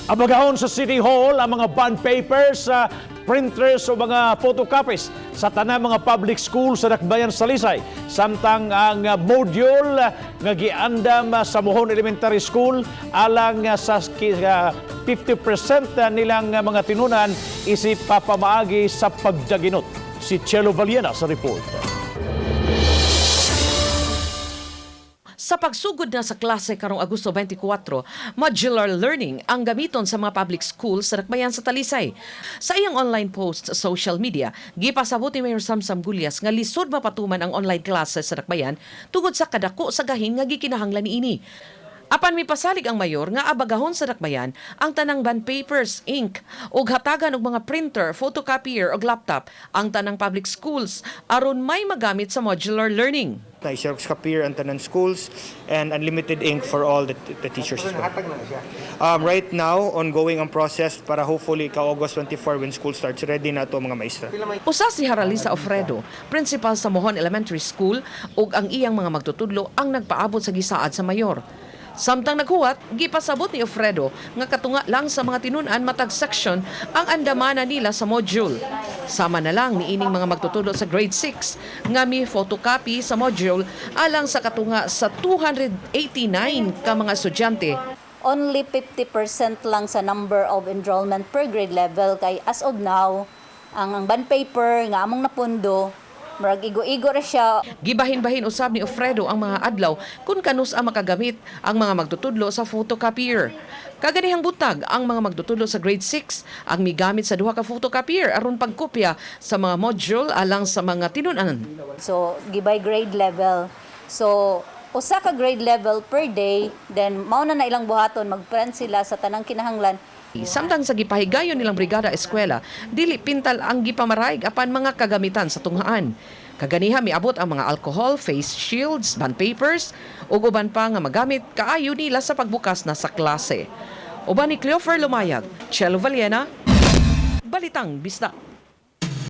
Abagahon sa City Hall ang mga bond papers, sa printers o mga photocopies sa tanang mga public school sa Dakbayan sa Talisay. Samtang ang module nga giandam sa Mohon Elementary School alang sa 50% nilang mga tinunan isip papamaagi sa pagdaginot. Si Chelo Valiena sa report. Sa pagsugod na sa klase karong Agosto 24, modular learning ang gamiton sa mga public schools sa Dakbayan sa Talisay. Sa iyang online post sa social media, gipasabot ni Mayor Samsam Gullas nga lisod mapatuman ang online classes sa Dakbayan tungod sa kadako sa gahin nga gikinahanglan niini. Apan mipasalig ang mayor nga abagahon sa Dakbayan ang tanang bond papers, ink ug hatagan og mga printer, photocopier ug laptop ang tanang public schools aron may magamit sa modular learning. Na Xerox copier ang tanan schools and unlimited ink for all the teachers as well. Right now, ongoing ang process para hopefully ka August 24 when school starts, ready na to mga maestra. Usa si Haralisa Ofredo, principal sa Mohon Elementary School, ug ang iyang mga magtutudlo ang nagpaabot sa gisaad sa mayor. Samtang naghuwat, gipasabot ni Ofredo nga katunga lang sa mga tinun-an matag section ang andamana nila sa module. Sama na lang niining mga magtutudlo sa grade 6 nga mi photocopy sa module alang sa katunga sa 289 ka mga estudyante. Only 50% lang sa number of enrollment per grade level kay as of now ang bond paper nga among napundo, murag igo-igo ra siya. Gibahin-bahin usab ni Ofredo ang mga adlaw kung kanus ang makagamit ang mga magtutudlo sa photocopier. Kaganihang buntag, ang mga magtutudlo sa grade 6 ang migamit sa duha ka photocopier aron pagkopya sa mga module alang sa mga tinun-an. So gibay grade level, so usa ka grade level per day, then mao na na ilang buhaton, magprint sila sa tanang kinahanglan. Samtang sa gipahigayon nilang brigada eskwela, dili pintal ang gipamaraig apan mga kagamitan sa tunghaan. Kaganiha miabot ang mga alcohol, face shields, bond papers ug uban pa nga magamit kaayo nila sa pagbukas na sa klase. Uban ni Cleofer Lumayag, Chelo Valiena, Balitang Bisdak.